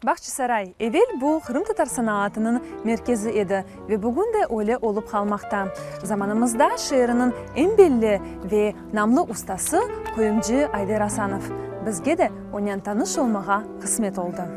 Bağçasaray, evel bu qırımtatar sanaatınıñ merkezi edi ve bugün de öyle olıp qalmaqta. Zamanımızda şeeriniñ eñ belli ve namlı ustası quyumcı Ayder Asanov. Bizge de onen tanış olmağa qısmet oldı.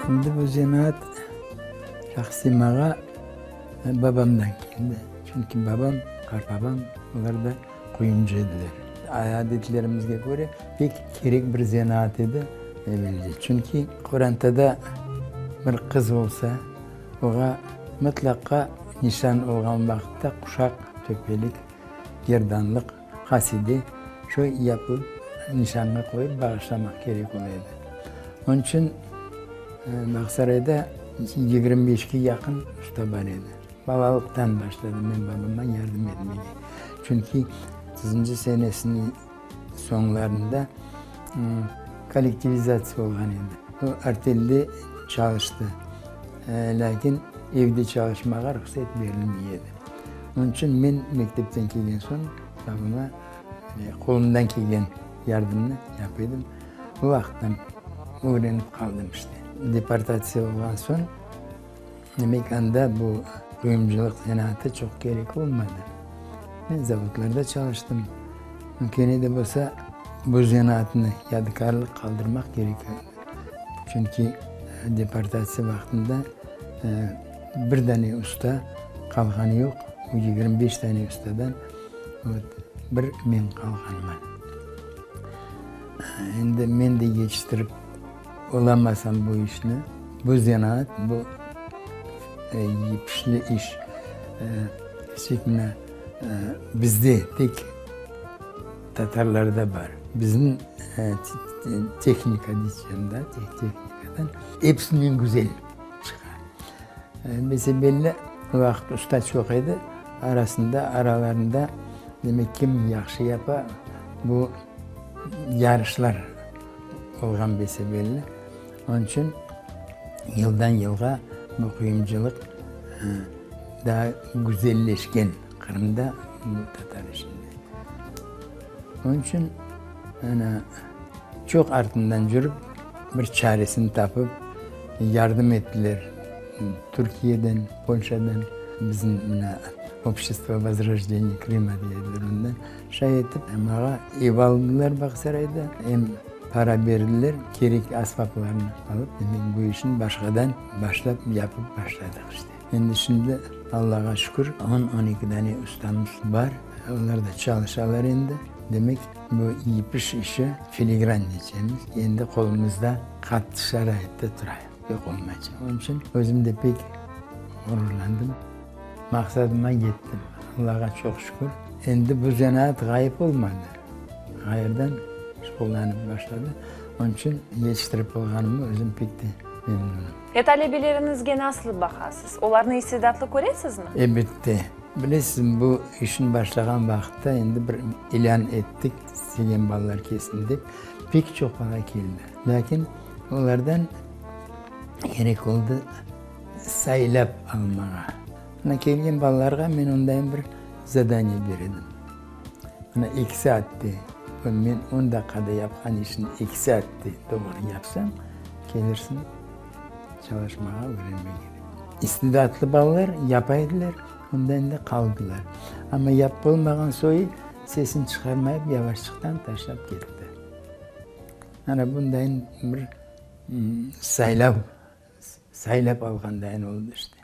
Şimdi bu zenaat şahsiy maña babamdan keldi. Çünki babam, qartbabam, olar da quyumcı ediler. Adetlerimizge köre, pek kerek bir zenaat edi evelde. Çünki qorantada bir qız olsa, oğa mıtlaqa nişan olğan vaqıtta quşaq, töpelik, gerdanlıq, haside şu yapılıp nişanğa qoyıp bağışlamaq kerek ola edi. Onıñ içün Bağsarayda 25-ke yaqın usta bar edi. Balalıqtan başladım men babama yardım etmege. Çünki otuzıncı senesiniñ soñlarında kollektivizatsiya olğan edi. O, artelde çalıştı, lâkin evde çalışmağa ruhset berilmey edi. Onıñ içün men mektepten kelgen soñ babama qolumdan kelgen yardımnı yapa edim. O vaqıttan ögrenip qaldım işte. Deportatsiya olğan soñ Demek, anda bu quyumcılıq zenaatı çoq kerek olmadı. Men zavodlarda çalıştım. Kene de bolsa, bu zenaatnı yadikârlıq qaldırmaq kerek edi. Çünki deportatsiya vaqtında bir dane usta qalğanı yoq, o 25 dane ustadan bir men qalğanman. Endi men de yetiştirip Olamasam bu işni, bu zenaat, bu yipişli iş, tek mına bizde, tek tatarlarda bar. Bizim tehnika diycem da, tehnikadan episinden güzel çıqa. Bese-belli, o vaqıt usta çoq edi, arasında, aralarında, demek, kim yahşı yapa, bu yarışlar olğan bese-belli. Onıñ içün yıldan-yılğa bu quyumcılıq daa güzelleşken Qırımda, bu tatar işinde. Onıñ içün ana çoq artından cürip, bir çaresini tapıp, yardım ettiler Türkiyeden, Polşadan, bizim mına Obşçestvo Vozrojdeniya Krıma dey ediler ondan. Şay etip, mağa ev aldılar Bağsarayda, em para berdiler, kerek asbaplarnı alıp, demek, bu işni başqadan başlap, yapıp başladıq işte. Endi şimdi, Allağa şükür, on, on eki dane ustamız bar, olar da çalışalar endi. Demek, bu yipiş işi, filigran diycemiz, endi qolumızda qattı şaraitte tura, yoq olmaycaq. Onıñ içün özüm de pek ğururlandım. Maqsadıma yettim, Allağa çoq şükür. Endi bu zenaat ğayıp olmadı, ğayırdan şuğullanıp başladı. Onıñ içün yetiştirip olğanıma özüm pek de memnunım. Ya talebeleriñizge nasıl baqasız? Olarnı istidatlı köresizmi? Elbette. Bilesizmi, bu işni başlağan vaqıtta endi bir ilân ettik, istegen balalar kelsin dep, pek çoq bala keldi. Lâkin olardan kerek oldı saylap almağa. Mına kelgen balalarğa men ondayın bir zadaniye beredim. Mına eki saatte, men on daqqada yapqan işni eki saatte doğru yapsañ, kelirsiñ çalışmağa, ögrenmege dep. İstidatlı balalar yapa ediler, ondan da qaldılar. Amma yapıp olmağan soyu. Sesini çıqarmayıp yavaşçıqtan taşlap ketti. Ana bundayın bir saylav, saylap alğandayın oldı işte.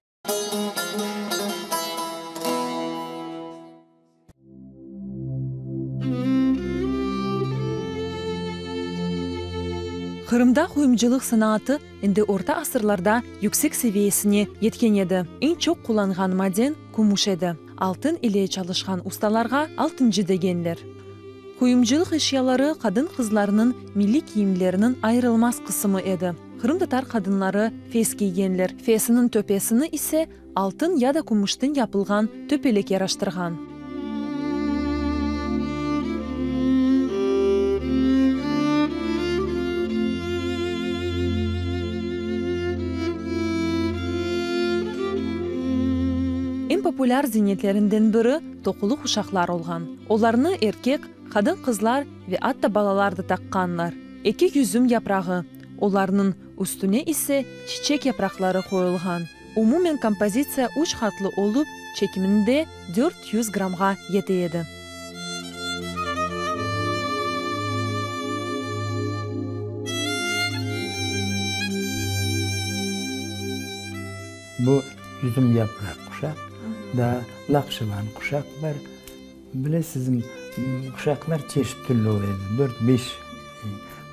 Qırımda quyumcılıq sanaatı endi orta asırlarda yüksek seviyesine yetken edi. Eñ çoq qullanğan maden kümüş edi. Altın ile çalışqan ustalarğa altıncı degenler. Quyumcılıq eşyaları qadın-qızlarnıñ milliy kiyimleriniñ ayırılmaz qısımı edi. Qırımtatar qadınları fes kiygenler, fesiniñ töpesini ise altın ya da kümüşten yapılğan töpelik yaraştırğan. Eñ populâr zinetlerinden biri toqulı quşaqlar olğan. Olarnı erkek, qadın-qızlar ve atta balalar da taqqanlar. Eki yüzüm yaprağı, olarnıñ üstüne ise çiçek yapraqları qoyulğan. Umumen kompozitsiya üç qatlı olıp, çekiminde 400 grammğa yete edi. Bu yüzüm yapraq quşaq, daa laqşıvan quşaq bar. Bilesizmi, quşaqlar çeşit türlü ola edi, dört, beş.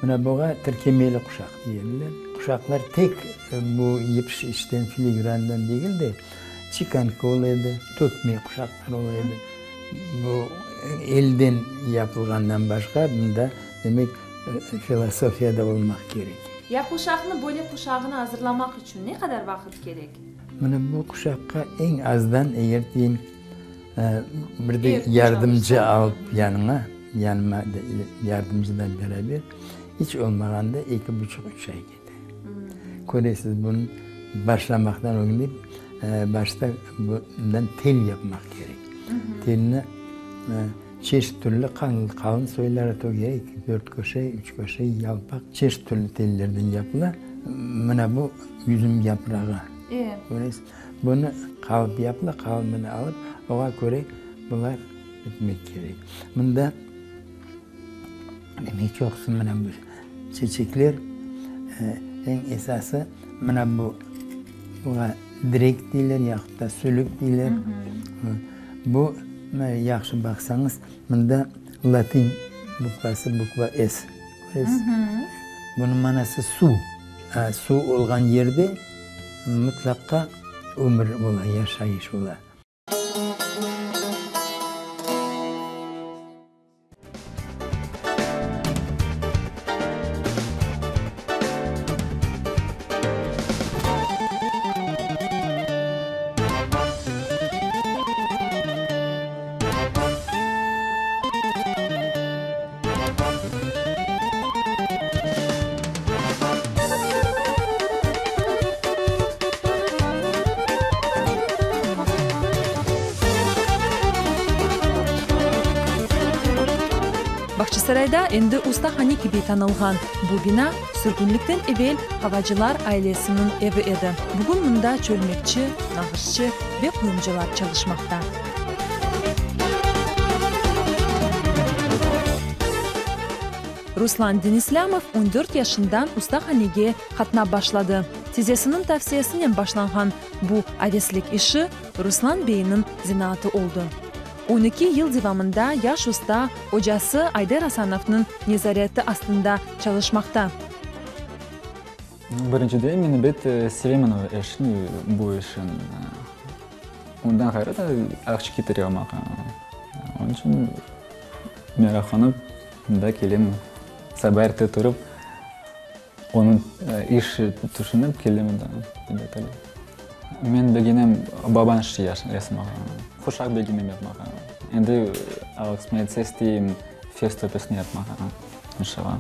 Mına buğa tirkemeli quşaq deyediler. Quşaqlar tek bu yip şişten, filigrandan degil de, çikanka ola edi, tökme quşaqlar ola edi. Bu elden yapılğandan başqa, bunda, demek, filosofiya da olmaq kerek. Ya quşaqnı, böyle quşağını azırlamaq içün ne qadar vaqıt kerek? Mına bu quşaqqa eñ azdan, eger deyim, Bir de yardımcı alıp yanıña, yanıma yardımcıdan beraber, iç olmağanda eki buçuq, üç ay kete. Köresiz, bunı başlamaqtan ögünde başta bundan tel yapmaq kerek. Telni çeşit türlü qalın soyları tögerek, dört köşe, üç köşe, yalpaq, çeşit türlü tellerden yapıla. Mına bu yüzüm yaprağı. Köresiz. Bunı qalıp yapıla, qalıbını alıp, oña köre bular etmek kerek. Mında, demek, çoqusı mına bu çeçekler, eñ esası mına bu, buğa direk deyler, yahut da sülük deyler. Bu, yahşı baqsañız, mında latin bukvası, bukva S, köresiz? Bunıñ manası suv. Suv olğan yerde mıtlaqqa ömür ola, yaşayış ola. Bağçasarayda endi ustahane kibi tanılğan bu bina sürgünlikten evel Qavacılar ailesiniñ evi edi. Bugün mında çölmekçi, nağışçı ve quyumcılar çalışmaqta. Ruslan Dinislâmov on dört yaşından ustahanege qatnap başladı. Tizesiniñ tavsiyesinen başlanğan bu aveslik işi Ruslan beyniñ zenaatı oldı. On eki yıl devamında yaş usta ocası Ayder Asanovnıñ nezareti astında çalışmaqta. Birinciden, men ebet sevemen o işni, bu işin. Ondan ğayrı da aqça ketire maña. Onıñ içün meraqlanıp mında kelem. Saba erte turıp, onıñ iş tüşünip kelem mında, ebet öyle. Men begenem baban işi yasamağa, quşaq begenem yapmağa. Endi Alla qısmet etse isteyim fes töpesini yapmağa, inşalla.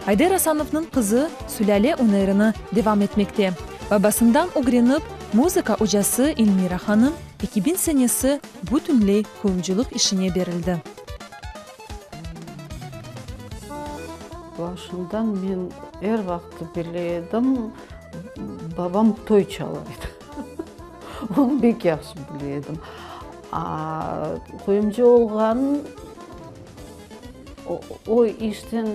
Ayder Asanovnıñ qızı sülâle ünerini devam etmekte. Babasından ögrenip, muzıka ocası Elmira hanım 2000 senesi bütünley quyumcılıq işine berildi. Başından men er vaqıt bile edim, babam toy çala edi. Onı bek yahşı bile edim. A quyumcı olğanın, o işten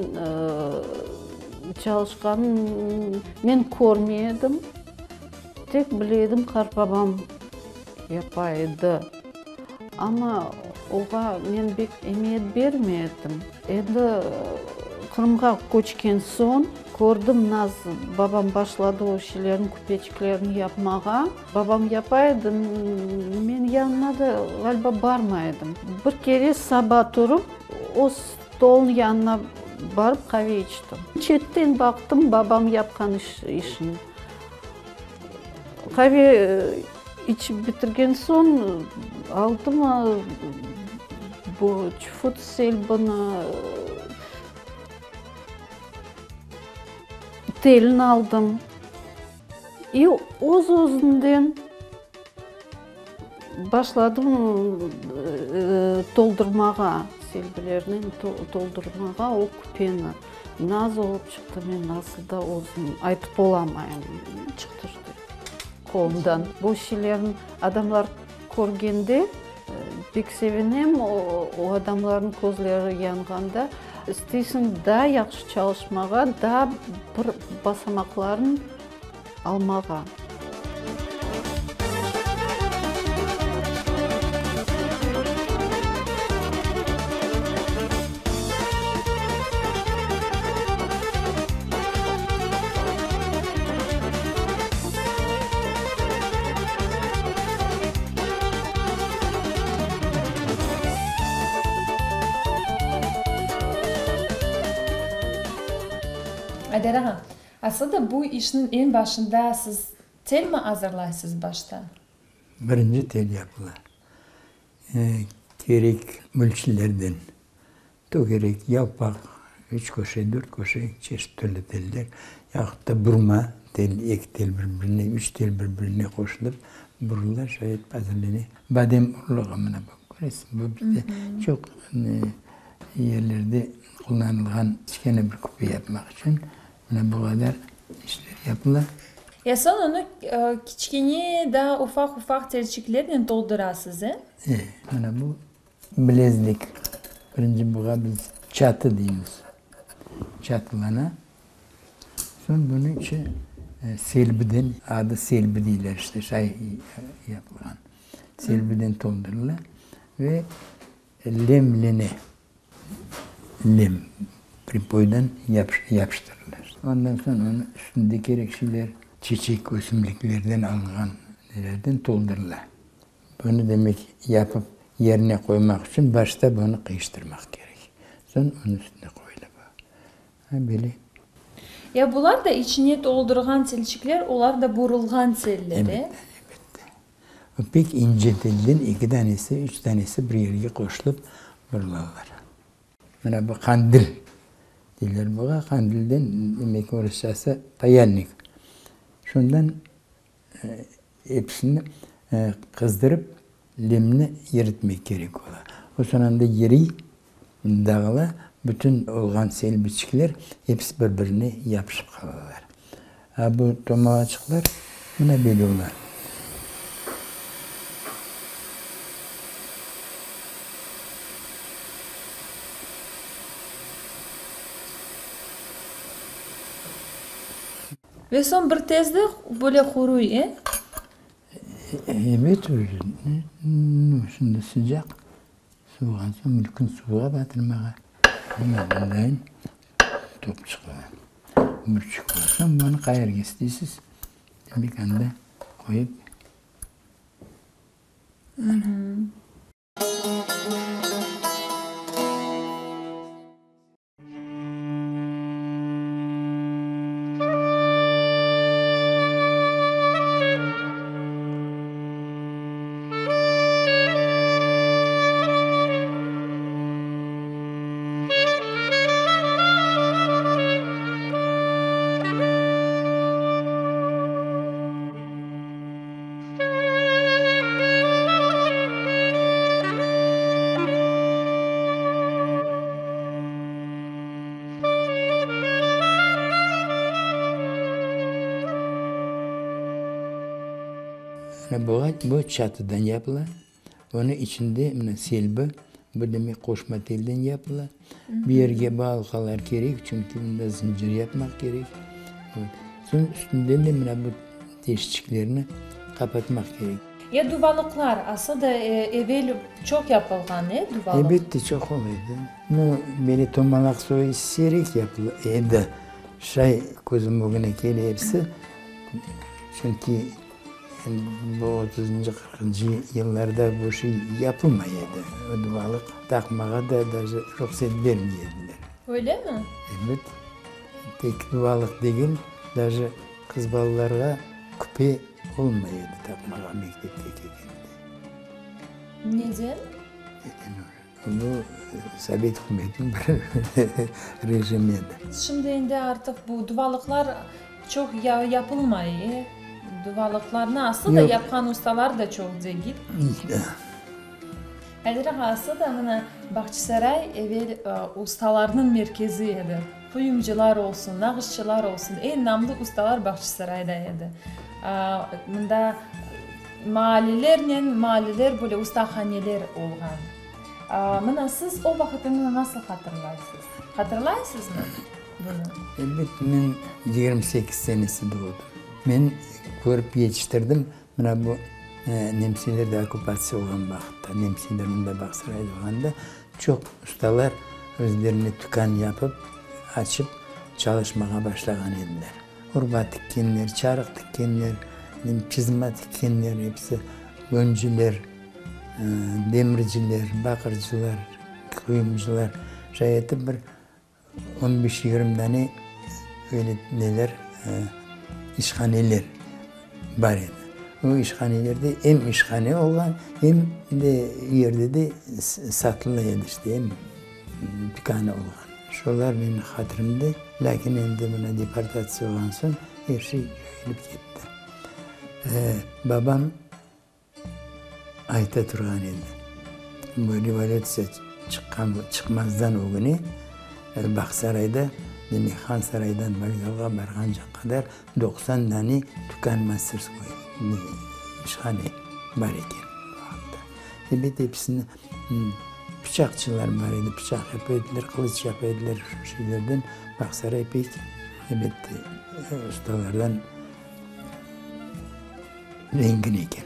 çalışqanın men körmey edim. Tek bile edim, qartbabam yapa edi. Amma oğa men bek emiyet bermey edim. Endi Qırımğa köçken soñ, kördim, naz babam başladı o şeylerni, küpeçiklerni yapmağa. Babam yapa edi, men yanına da, ğaliba, barmay edim. Bir kere saba turıp, o stolnıñ yanına barıp qave içtim. Çetten baqtım babam yapqan işini. Qave içip bitirgen soñ, aldım bu çufut selbini, telini aldım. İ öz-özünden başladım toldurmağa, selbilernen toldurmağa o küpeni. Naz olıp çıqtı, men nasıl da özüm aytıp olamayım, çıqtı işte qolumdan. Bu şeylerni adamlar körgende pek sevinem, o adamlarnıñ közleri yanğanda isteysiñ daa yahşı çalışmağa, daa bir basamaqlarnı almağa. Ayder ağa, Aslı da bu işniñ eñ başında siz telmi azırlaysız başta? Birinci tel yapıla. Kerek mülçilerden tögerek, yalpaq, üç köşe, dört köşe, çeşit türlü teller, yahut da burma tel, eki tel bir-birine, üç tel bir-birine qoşulıp burula, şöyle etip azırlana. Badem urluğı mına bu, köresiñ, bu bizde çoq yerlerde qullanılğan kiçkene bir küpe yapmaq içün mına bu qadar işler yapıla. Ya soñ onı kiçkene, daa ufaq-ufaq telçiklernen toldurasız, e? E, mına bu bilezlik. Birinci buğa biz çatı deymiz. Çatılana. Soñ bunıñ içi selbiden, adı selbi deyler işte, şay yapılğan. Selbiden toldurıla ve Lemlene, lem, pripoydan yapıştırıla. Ondan soñ onıñ üstünde kerek şeyler, çeçek, ösümliklerden alınğan nelerden toldurıla. Bunı, demek, yapıp yerine qoymaq içün başta bunı qıyıştırmaq kerek. Soñ onıñ üstüne qoyula bu. Ha, böyle. Ya bular da içine toldurğan telçikler, olar da burulğan teller, e? Elbette, elbette. O pek ince telden eki danesi, üç danesi bir yerge qoşulıp burulalar. Mına bu qandil deyler buğa. Qandilden, demek, orusçası payalnik. Şundan episini qızdırıp, lemni eritmek kerek ola. O soñ anda eriy, dağıla, bütün olğan selbiçikler episi bir-birine yapışıp qalalar. A bu tomalaçıqlar mına böyle ola. Ve soñ bir tezde böyle quruy, e? Ebet, şimdi sıcaq, suvuğan soñ mümkün suvğa batırmağa. Mına bundayın topçıq ola. Mürçik ola. Soñ bunı qayerge isteysiz, demek anda qoyıp. Mına buğa, bu çatıdan yapıla. Onıñ içinde mına selbi, bu demek qoşma telden yapıla. Bu yerge bu alqalar kerek, çünki mında zıncır yapmaq kerek. Soñ üstünden de mına bu teşçiklerni qapatmaq kerek. Ya duvalıqlar, asıl da evel çoq yapılğan, e, duvalıq? Elbette, çoq ola edi. No, böyle tomalaq soyu siyrek yapıla edi. Şay közüm ögüne kele episi, çünki bu otuzıncı, qırqıncı yıllarda bu şey yapılmay edi. O duvalıq taqmağa da daje ruhset bermey ediler. Öylemi? Ebet. Tek duvalıq degil, daje qız balalarğa küpe olmay edi taqmağa mektepke kelgende. Neden? Neden öyle? Bu sovet ükümetiniñ bir rejimi edi. Şimdi endi artıq bu duvalıqlar çoq yapılmay, e? Duvalıqlarnı aslı da yapqan ustalar da çoq degil. Ayder ağa, aslı da mına Bağçasaray evel ustalarnıñ merkezi edi. Quyumcılar olsun, nağışçılar olsun, eñ namlı ustalar Bağçasarayda edi. Mında Maallelernen maalleler böyle ustahaneler olğan. Mına siz o vaqıtını nasıl hatırlaysız? Hatırlaysızmı bunı? Elbet, men 28 senesi doğdım. Men körip yetiştirdim, mına bu nemselerde okkupatsiya olğan vaqıtta, nemseler mında Bağsarayda olğanda çoq ustalar özlerine tükân yapıp, açıp çalışmağa başlağan ediler. Urba tikkenler, çarıq tikkenler, çizma tikkenler, episi öncüler, demirciler, baqırcılar, quyumcılar. Şay etip bir on beş-yigirmi dane öyle neler, işhaneler bar edi. O işhanelerde em işhane olğan, em de yerde de satıla edi işte, em tükânı olğan. Şolar menim hatirimde, lâkin endi mına deportatsiya olğan soñ er şey coyulıp ketti. Babam ayta turğan edi, bu revolütsiya çıqqan, çıqmazdan ögüne Bağsarayda, demek Hansaraydan vokzalğa barğanca qadar 90 dane tükân masterskoy, işhane bar eken o vaqıtta. Ebet, episini Pıçaqçılar bar edi, pıçaq yapa ediler, qılıç yapa ediler, şu şeylerden Bağsaray pek, elbette, ustalardan zengin eken.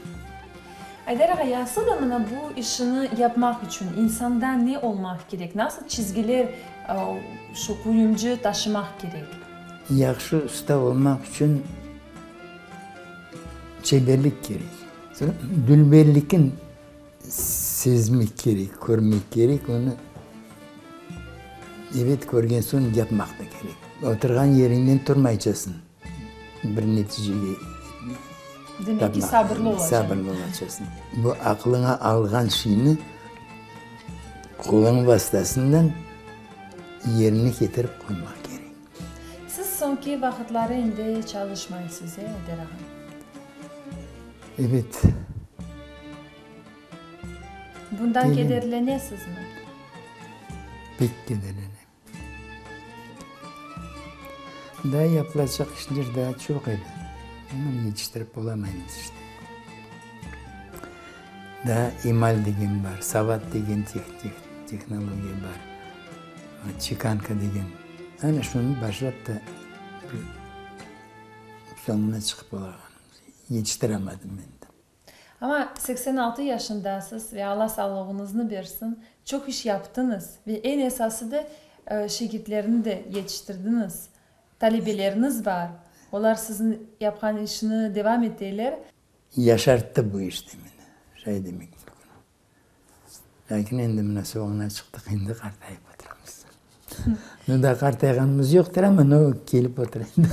Ayder ağa, ya asıl da mına bu işini yapmaq içün insanda ne olmaq kerek, nasıl çizgiler şu quyumcı taşımaq kerek? Yahşı usta olmaq içün çeberlik kerek. Dülberlikin Sezmek kerek, körmek kerek, onı ebet körgen soñ yapmaq da kerek. Oturğan yeriñden turmaycasıñ bir neticege Demek ki, sabırlı olacaq. Sabırlı olacaqsıñ. Bu aqlıña alğan şeyni qoluñ vastasından yerine ketirip qoymaq kerek. Siz soñki vaqıtları endi çalışmaysız, e, Ayder ağa? Ebet. Bundan kederlenesizmi? Pek kederlenem. Daa yapılacaq işler daa çoq edi. Amma yetiştirip olamaymız işte. Daa imal degen bar, savat degen tehnologiya bar, çekanka degen. Ana şunı başlap da bir soñuna çıqıp olağanımız, yetiştiramadım endi. Amma 86 yaşındasız ve Alla sağlığıñıznı bersin, çoq iş yaptıñız ve eñ esası da şegirtlerni de yetiştirdiñiz, talebeleriñiz bar, olar siziñ yapqan işni devam eteler. Yaşarttı bu işte meni, şay demek mümkün. Lâkin endi mına soñuna çıqtıq, endi qartayıp oturamız. Nu da qartayğanımız yoqtır amma, no kelip otura endi.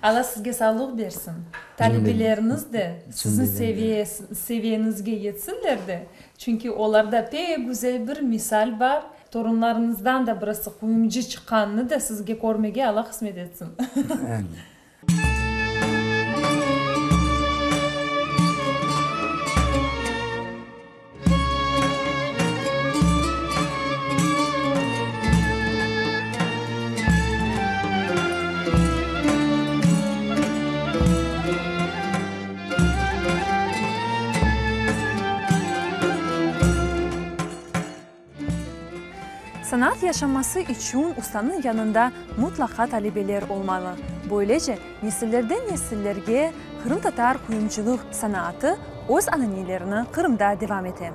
Alla sizge sağlıq bersin. Talebeleriniz de siziñ seviyeñizge yetsinler de, çünki olarda pek güzel bir misal bar. Torunlarıñızdan da birisi quyumcı çıqqanını da sizge körmege Alla qısmet etsin. Amin. Sanaat yaşaması içün ustanıñ yanında mutlaqa talebeler olmalı. Böylece, nesillerden nesillerge qırımtatar quyumcılıq sanaatı öz ananelerini Qırımda devam ete.